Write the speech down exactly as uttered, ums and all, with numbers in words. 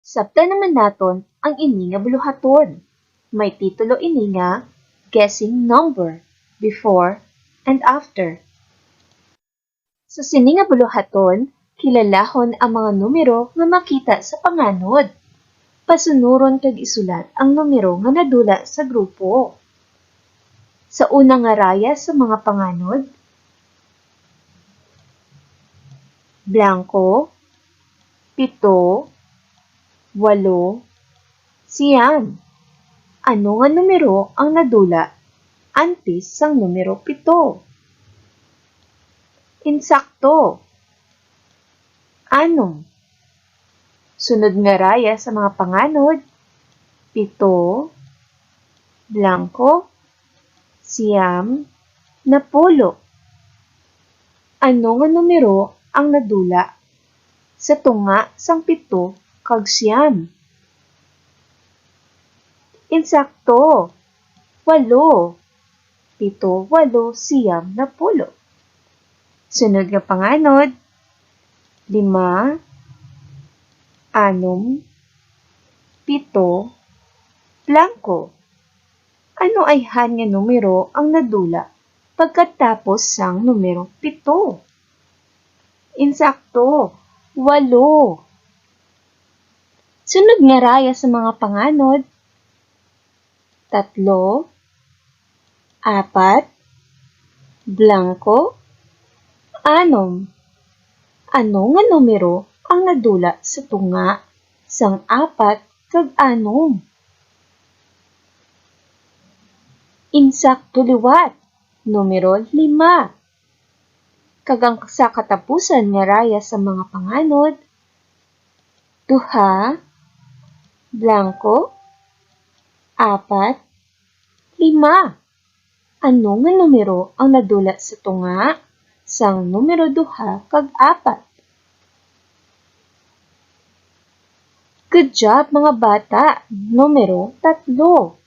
Sabta naman naton ang ini nga buluhaton. May titulo ini nga Guessing Number, Before and After. Sa sini nga buluhaton, kilalahon ang mga numero nga makita sa panganod. Pasunuron kag isulat ang numero nga nadula sa grupo. Sa una nga raya sa mga panganod, blanko, pito, walo, siyam. Ano nga numero ang nadula antes sang numero pito? Insakto. Anom. Sunod nga raya sa mga panganod, pito, blanko, siyam, napulo. Ano nga numero ang nadula sa tunga sang pito kag siyam? Insakto, walo. Pito, walo, siyam, napulo. Sunod nga panganod, lima, anom, pito, blanko. Ano ayhan nga numero ang nadula pagkatapos sang numero pito? Insakto, walo. Sunod nga raya sa mga panganod, tatlo, apat, blanko, anom. Ano nga numero ang nadula sa tunga sang apat kag anom? Insakto liwat, numero lima. Kag ang sa katapusan nga raya sa mga panganod, duha, blanko, apat, lima. Ano nga numero ang nadula sa tunga sang numero duha kag apat? Good job, mga bata! Numero tatlo.